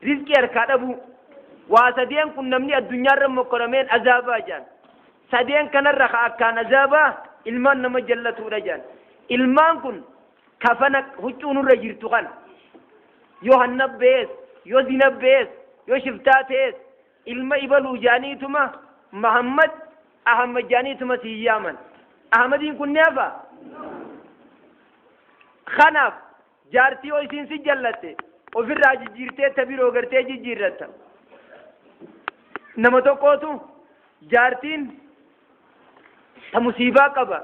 Rizqii harkaa dhabuu. Waa sadeen kun namni addunyaarra mokkorameen azaabaa jaan. Sadeen kanarra ka akkaan azaabaa ilmaan nama jallatuudha jaan. Ilmaan kun kafana huccuu nurra jirtu kana. Yoo hanna bees, yoo zina bees, yoo shiftaa ta'es, ilma ibaluu jaaniituma Mahammad Ahmad jaaniituma sii yaaman. Ahmadiin kun ni hafa. Kanaaf jaartii yoo isiin si jallatte ofirraa jijjiirtee ta biroo gartee jijjiirratta. Nama tokkootu jaartiin ta musiibaa qaba.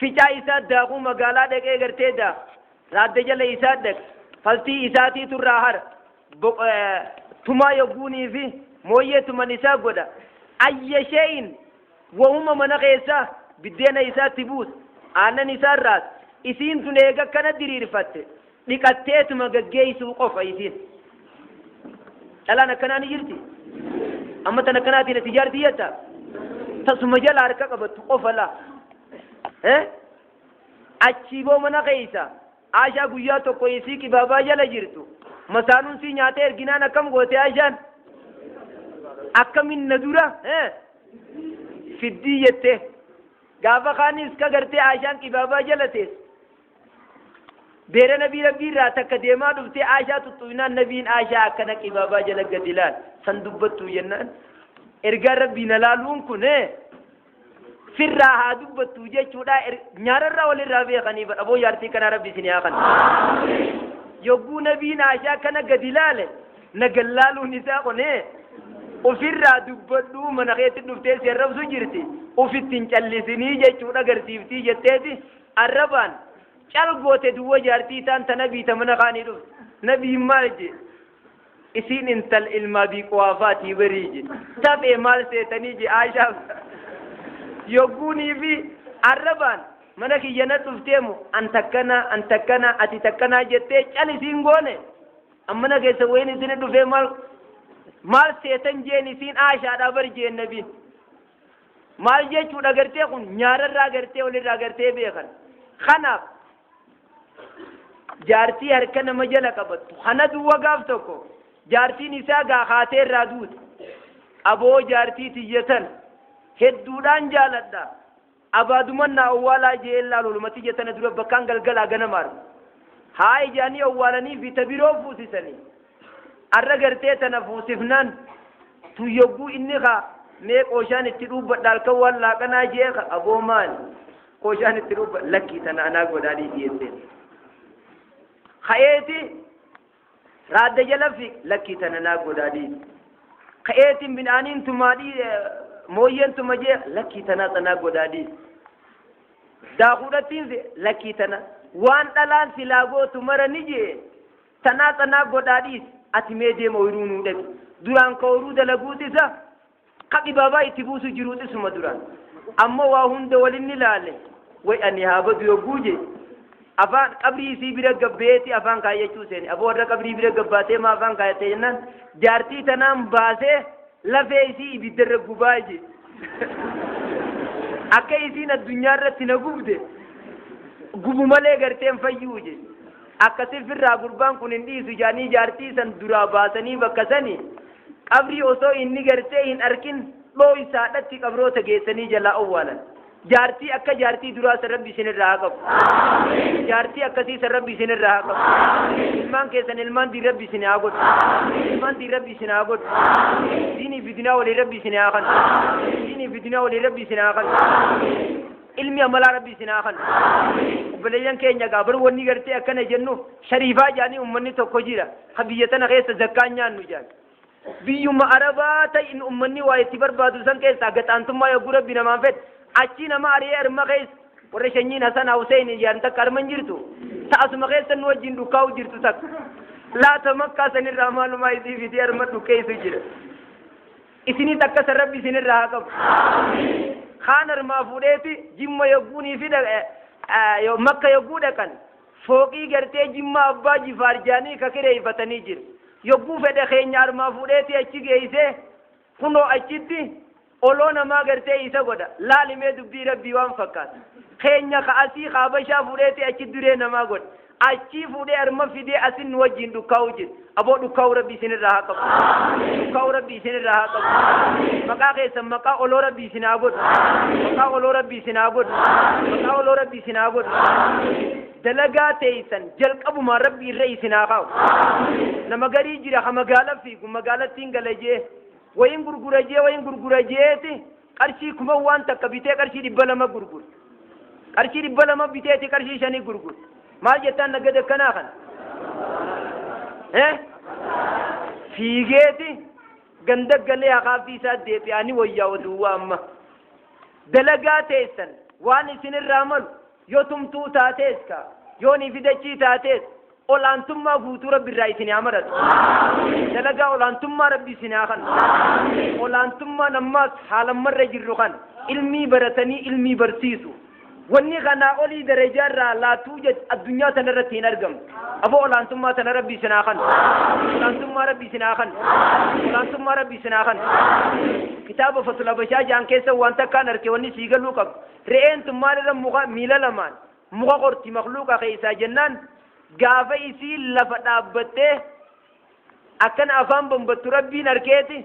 Ficaa isaa daakuu magaalaa dhaqee gartee daa raadda jala isaa dhaq faltii isaatiitu irraa hara tumaa yogguunii fi mooyyee tuman isaa godha. Ayya shee'in wahuma mana keessaa biddeena isaatti buus aannan isaa irraas isiin tun eega akkana diriirfatte dhiqatteetuma gaggeessuu qofa isiin. Dhalaan akkanaa ni jirti. Amma tan akkanaatiin ati jaartii jetta. Tasuma jala harka qabattu qofa laa. Achii boo mana keessa Aashaa guyyaa tokko isii qibaabaa jala jirtu masaanuun sii nyaatee erginaan akkam goote Aashaan? Akkamin na dura fiddii jette. Gaafa kaanis ka gartee Aashaan qibaabaa jala teessu. Beera nabii rabbii irraa takka deemaa dhuftee Aashaa tuttuqnaan nabiin Aashaa akkana qibaabaa jala gadi ilaal san dubbattuu jennaan ergaan rabbii na laaluun kun sirraa haa dubbattuu jechuudha nyaararraa walirraa beekanii badha aboo jaartii kanaa rabbi isin haa kan yogguu nabiin Aashaa akkana gadi ilaale na gallaaluun isaa kun ofirraa dubbadhuu mana keetti dhuftee si arrabsu jirti ofitti hin callisinii jechuudha agarsiiftii jetteeti arrabaan cal goote duwwa jaartii isaan ta nabii ta mana kaanii dhufte nabiin maal jee isiin intal ilma abii quwaafaatii barii je taphee maal seetanii je aashaaf yogguunii fi arrabaan mana kiyya na dhufteemu an takkanaa an takkanaa ati takkanaa jettee cal isiin goone an mana keessa wayin isin dhufee maal maal seetan jeen isiin aashaadhaa bari jeen nabiin Maal jechuudha gartee kun nyaararraa gartee walirraa gartee beekan. Kanaaf jaartii harka nama jala qabattu kana duwwa gaaf tokko jaartiin isaa gaa kaatee irraa duute. Aboo jaartii tiyya tana hedduudhaan jaaladha. Abaaduman naa owwaalaa jee laalu oluma tiyya tana dura bakkaan galgalaa ganama argu. Haa ijaanii owwaalanii fi ta biroo fuusisanii. Arra gartee tana fuusifnaan tun yogguu inni ka mee qooshaan itti dhuubbadha halkan waan laaqanaa jee ka aboo maali qooshaan itti dhuubba lakkii tana anaa godhaa dhiisi jetteen. Ka'eeti raadda jala fi lakkii tana naa godhaa dhiisi. Ka'eeti midhaaniin tumaa dhii mooyyeen tuma jee lakkii tanaa tanaa godhaa dhiisi. Daakuudhattiin lakkii tana waan dhalaan silaa gootu mara ni jee. Tanaa tanaa godhaa dhiisi ati mee deem ooyruu nuu dhaqi. Duraan ka ooyruu dalaguut isa, ka dhibaabaa itti buusu jiruut isuma duraan. Ammoo waa hunda walinni laale way ani haa badu yogguu jee afaan qabrii isii bira gabbeeti afaan kaayyachuu seene. Aboo warra qabrii bira gabbaatee maa afaan kaayyatte jennaan jaartii tanaan baasee lafee isii ibiddarra gubaa jee. Akka isiin addunyaa irratti na gubde gubu malee garteen fayyuu jee. Akkasi firraa gurbaan kun hin dhiisu jaanii jaartii san duraa baasanii bakka sani qabrii osoo inni gartee hin arkin dhooysaadhatti qabroota geessanii jalaa owwaalan. Jaartii akka jaartii duraa san Rabbi isinirraa haa qabu. Jaartii akkasii san Rabbi isinirraa haa qabu. Ilmaan keessan ilmaan diin Rabbi isin haa godhu. Ilmaan diin Rabbi isin haa godhu. Diinii fi dunyaa walii Rabbi isin haa kanu. Diinii fi dunyaa walii Rabbi isin haa kanu. Ilmi amalaa Rabbi isin haa kanu. Obboleeyyan keenya gaa bar wanni gartee akkana jennuuf shariifaa jaanii ummanni tokko jira ka biyya tana keessa zakkaan nyaannu jaan. Biyyuma Arabaa ta'in ummanni waa itti barbaadu san keessaa gaxaantummaa yogguu Rabbi namaan fedhe achii nama ari'ee arma keessa warra shanyiin Hasan Hussein jaan takka arma hin jirtu ta'asuma keessa nu wajjin dhukkaa'u jirtu takka laata makkaa sanirraa maalumaa isii fidee arma dhukkeessu jira. Isinis akka san Rabbi isinirraa haa qabu. Kaan armaa fuudheeti jimma yogguunii fi makka yogguu dhaqan fooqii gartee jimma abbaa jifaar jaanii ka kireeffatanii jira. Yogguu fedhe keenya armaa fuudheeti achi geessee kunoo achitti oloo namaa gartee isa godha. Laalimee dubbii Rabbii waan fakkaata. Keenya ka asii ka Habashaa fuudheeti achi duree namaa godha. Achii fuudhee arma fidee asin nu wajjiin dhukkaa'u jira. Aboo, dhukkaa'u Rabbi isinirraa haa qabu. Dhukkaa'u Rabbi isinirraa haa qabu. Maqaa keessan maqaa oloo Rabbi isin haa godhu. Maqaa oloo Rabbi isin haa godhu. Maqaa oloo Rabbi isin haa godhu. Dalagaa teeysan jalqabumaan Rabbi irra isin haa kaa'u. Nama garii jira ha magaala fiigu, magaalattiin gala jee, wayin gurgura jee, wayin gurgura jeeti, qarshii 1000 waan takka bitee qarshii 200 gurgura. Qarshii 200 biteeti qarshii 5 gurgura. Maal jettaan naggade akkanaa kana? Eh? Fiigeeti ganda galee haqaaffii isaa deebi'anii wayyaa duwwaa. Amma dalagaa teessan waan isinirraa malu, yoo tumtuu taatees ka yoo ni fidachii taatees, olaantummaa guutuu Rabbi irraa isin haa maratu. Dalagaa olaantummaa Rabbi isin haa kennu. Olaantummaan ammaas haalammarra jirru kan ilmii baratanii ilmii barsiisu. Wanni kanaa olii darajaa irraa laatuu jech addunyaa tana irratti hin argamtu. Aboo, olaantummaa tana Rabbi isin haa kennu. Olaantummaa Rabbi isin haa kennu. Olaantummaa Rabbi isin haa kennu. Kitaaba Fatula Bashaa jaan keessa waan takkaan arke. Wanni sii galuu qabdu, re'een tun maalirra muka miila lamaan muka qorti makluuqa keessaa jennaan, gaafa isii lafa dhaabbattee akkana afaan bambattu Rabbiin arkeeti.